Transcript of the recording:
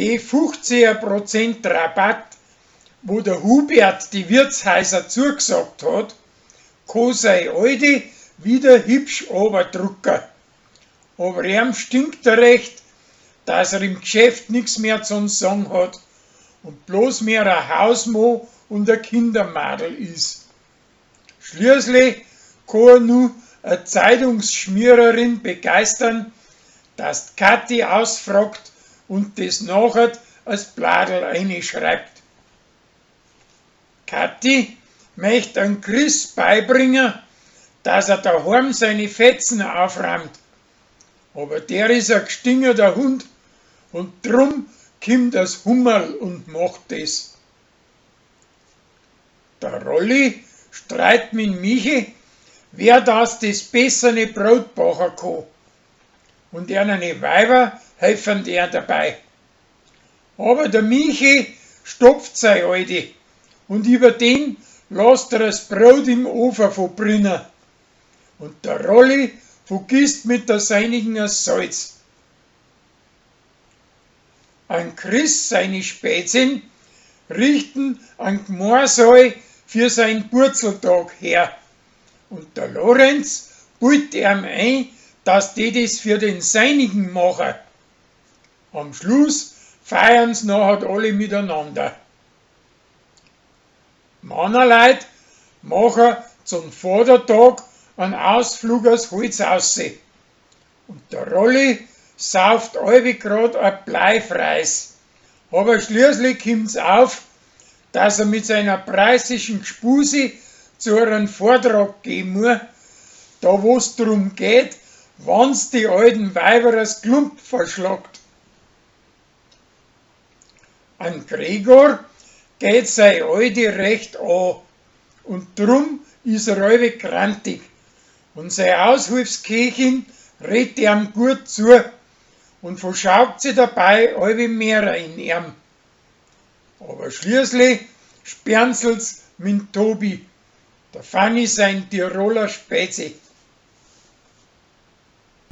Die 15% Rabatt, wo der Hubert die Wirtshäuser zugesagt hat, kann sei Alte wieder hübsch oberdrucken. Aber ihm stinkt er recht, dass er im Geschäft nix mehr zum Sagen hat und bloß mehr ein Hausmo und ein Kindermadel is. Schließlich kann er nu a Zeitungsschmiererin begeistern, dass d'Kathi ausfragt und des nachher als Bladel einschreibt. Kathi möcht an Chris beibringen, dass er daheim seine Fetzen aufräumt. Aber der is a gstingerter Hund und drum kimmt das Hummerl und macht des. Der Rolli streit mit Michi, wer das des besserne Brot backen kann. Und eine Weiber helfen der dabei. Aber der Michi stopft sei Alte und über den lasst er das Brot im Ofen verbrennen. Und der Rolli vergisst mit der seinigen das Salz. An Chris seine Spätzchen richten an Gmorsaal für sein Purzeltag her. Und der Lorenz bult ihm ein, dass die das für den seinigen machen. Am Schluss feiern's nachher alle miteinander. Mannerleit machen zum Vatertag einen Ausflug aus Holz ausseh. Und der Rolli sauft allweil grad a Bleifreis. Aber schließlich kommt's auf, dass er mit seiner preußischen Gspusi zu einem Vortrag gehen muss, da wo's drum geht, wann's die alten Weiber das Klump verschlagt. An Gregor geht sei Alte recht an und drum is er allweil grantig und sei Aushilfsköchin redt ihm gut zu und verschaukt sie dabei allweil mehrer in ihm. Aber schließlich sperrnselt's mit Tobi, der Fanny sein Tiroler Spätzi.